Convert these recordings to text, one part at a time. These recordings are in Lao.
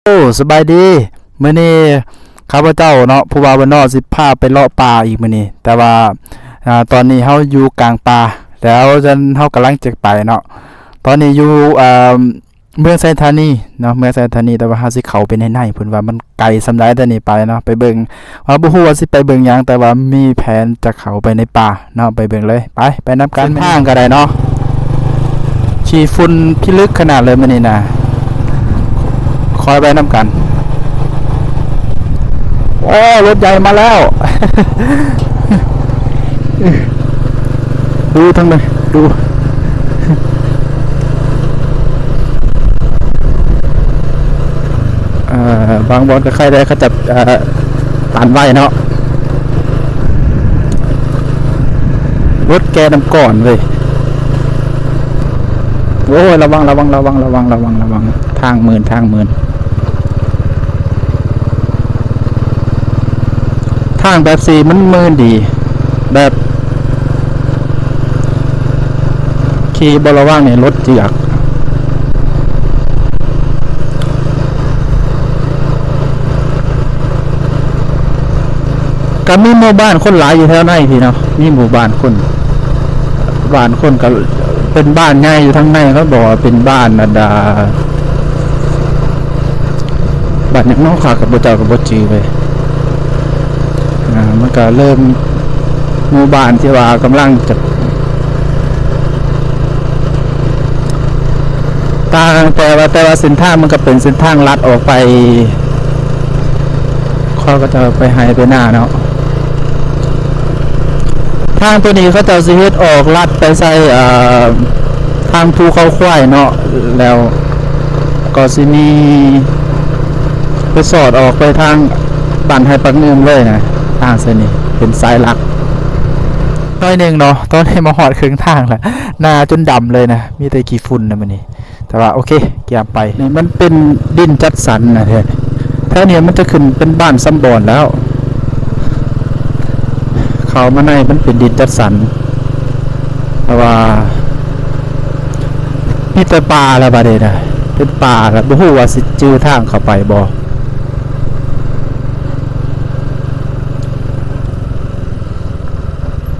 ໂອ້ ສະບາຍດີ ມື້ນີ້ຂ້າພະເຈົ້າເນາະ ຜູ້ວ່າບ້ານນອກ ຊິພາໄປເລາະປ່າອີກມື້ນີ້ ແຕ່ວ່າ ອາ ຕອນນີ້ເຮົາຢູ່ກາງປ່າ ແລ້ວເຮົາກຳລັງຈະໄປເນາະ ຕອນນີ້ຢູ່ ອາ ເມືອງໄຊທານີເນາະ ເມືອງໄຊທານີ ແຕ່ວ່າເຮົາຊິເຂົ້າໄປໃນໃນ ເພິ່ນວ່າມັນໄກສ່ຳໃດແຕ່ນີ້ໄປເນາະ ໄປເບິ່ງ ເຮົາບໍ່ຮູ້ວ່າຊິໄປເບິ່ງຫຍັງ ແຕ່ວ່າມີແຜນຈະເຂົ້າໄປໃນປ່າເນາະ ໄປເບິ່ງເລີຍ ໄປ ໄປນຳກັນ ເສັ້ນທາງກໍໄດ້ເນາະ ຂີ້ຝຸ່ນພິລຶກຂະໜາດເລີຍມື້ນີ້ນະ ຄ່ອຍໄປນຳກັນ ໂອ້ ລົດໃຫຍ່ມາແລ້ວ ດູທາງໃດ ດູ ເອີ ບາງບ່ອນກໍໄຄແດ່ ເຂົາຈະ ເອີ ຕັນໄວ້ເນາະ ລົດແກ່ນ້ຳກ້ອນເວີຍ ໂອ້ຍ ລະວັງ ລະວັງ ລະວັງ ທາງມື່ນ ທາງມື່ນ. ທາງແບບຊີ້ມັນມື່ນດີ ແບບຂີ່ບໍ່ລະວັງນີ້ລົດຈະຢາກ ກໍມີໝູ່ບ້ານຄົນຫຼາຍຢູ່ແຖວໃນພີ້ເນາະ ມີໝູ່ບ້ານຄົນ ບ້ານຄົນກໍເປັນບ້ານໃຫຍ່ຢູ່ທາງໃນ ເຂົາບອກວ່າເປັນບ້ານອັນດາ ບ້ານຫຍັງເນາະ ຂ້າກໍບໍ່ ເຈົ້າກໍບໍ່ຈື່ເວີຍ ອາ ມັນກໍເລີ່ມ ໝູ່ບ້ານທີ່ວ່າກຳລັງຈະ ຕ່າງ ແຕ່ວ່າ ແຕ່ວ່າເສັ້ນທາງມັນກໍເປັນເສັ້ນທາງລັດອອກໄປ ເຂົາກໍຈະໄປໄຮ່ໄປນາເນາະ ທາງໂຕນີ້ເຂົາເຈົ້າຊິເຮັດອອກລັດໄປໃສ່ ເອີ ທາງພູເຂົາຄວາຍເນາະ ແລ້ວກໍຊິມີໄປສອດອອກໄປທາງບ້ານໄຮ່ປາກງື່ມເລີຍນະ ທາງເສັ້ນນີ້ເປັນສາຍຫຼັກ ໜ້ອຍໜຶ່ງເນາະ ຕອນນີ້ມາຮອດເຄິ່ງທາງແລ້ວ ໜ້າຈົນດຳເລີຍນະ ມີແຕ່ຂີ້ຝຸ່ນນະມື້ນີ້ ແຕ່ວ່າໂອເຄ ກຽມໄປ ນີ້ມັນເປັນດິນຈັດສັນນະ ແຖວນີ້ ແຖວນີ້ມັນຈະຂຶ້ນເປັນບ້ານຊຳບອນແລ້ວ ເຂົ້າມາໃນມັນເປັນດິນຈັດສັນ ແຕ່ວ່າມີແຕ່ປ່າລະບາດນີ້ນະ ເປັນປ່າລະ ບໍ່ຮູ້ວ່າຊິຈື່ທາງເຂົ້າໄປບໍ່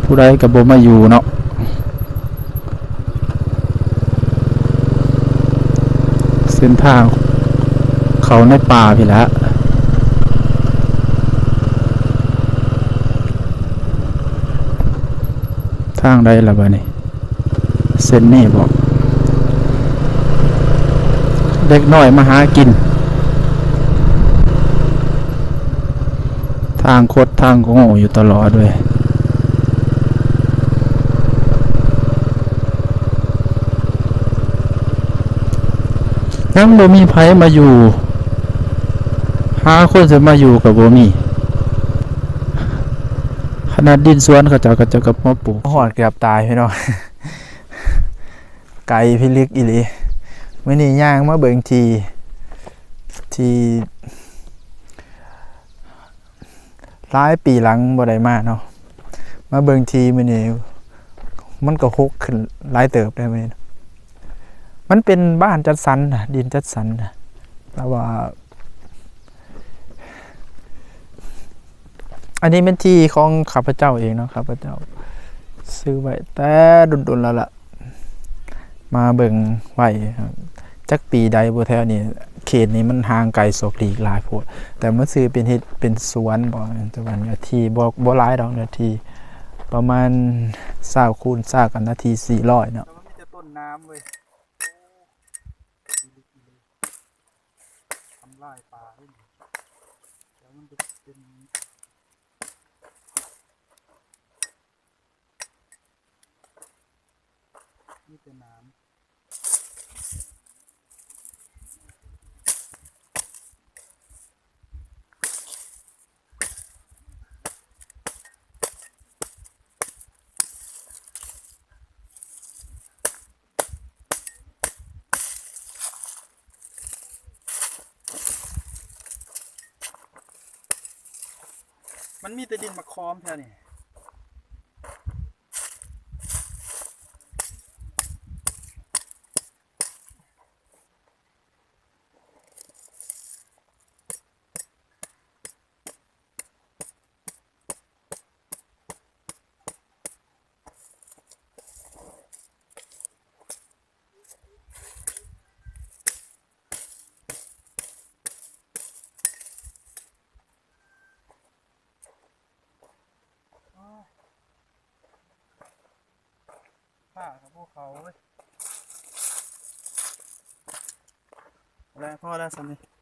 ຜູ້ໃດກໍບໍ່ມາຢູ່ເນາະ. ເສັ້ນທາງເຂົ້າໃນປ່າພີ້ແຫຼະ ທາງໃດລະບາດນີ້ ເສັ້ນນີ້ບໍ ເດັກນ້ອຍມາຫາກິນ ທາງຄົດທາງໂຄ້ງຢູ່ຕະຫຼອດເວີຍ ຍັງບໍ່ມີໃຜມາຢູ່ ຫາຄົນຊິມາຢູ່ກໍບໍ່ມີ ຂະໜາດດິນສວນເຂົາເຈົ້າ ເຂົາເຈົ້າກໍມາປູກ ຮອດເກືອບຕາຍພີ່ນ້ອງ ໄກພິລຶກອີ່ຫຼີ ມື້ນີ້ຍ່າງມາເບິ່ງທີ່ ທີ່ ຫຼາຍປີຫຼັງບໍ່ໄດ້ມາເນາະ ມາເບິ່ງທີ່ມື້ນີ້ ມັນກໍຮົກຂຶ້ນຫຼາຍເຕີບເດ້ມື້ນີ້ ມັນເປັນບ້ານຈັດສັນນະ ດິນຈັດສັນນະ ແຕ່ວ່າ ອັນນີ້ແມ່ນທີ່ຂອງຂ້າພະເຈົ້າເອງເນາະ ຂ້າພະເຈົ້າຊື້ໄວ້ແຕ່ດົນໆແລ້ວລະ ມາເບິ່ງໄວ້ ຈັກປີໃດບໍ່ ແຖວນີ້ ເຂດນີ້ມັນຫ່າງໄກສອກຫຼີກຫຼາຍໂພດ ແຕ່ມາຊື້ເປັນເຮັດເປັນສວນບໍ ແຕ່ວ່າເນື້ອທີ່ບໍ່ ບໍ່ຫຼາຍດອກ ເນື້ອທີ່ປະມານຊາວຄູນຊາວ ກັບເນື້ອທີ່ສີ່ຮ້ອຍເນາະ ແຕ່ວ່າມີແຕ່ຕົ້ນນ້ຳເວີຍ ໂອ້ ອີ່ຫຼີ ທຳລາຍປ່າເດ້ນີ້ ແລ້ວມັນຈະເປັນ ມີແຕ່ໜາມ ມັນມີແຕ່ດິນໝາກຂອມແຖວນີ້. ເຂົາເວີຍ ແລ້ວພໍແລ້ວສ່ຳນີ້.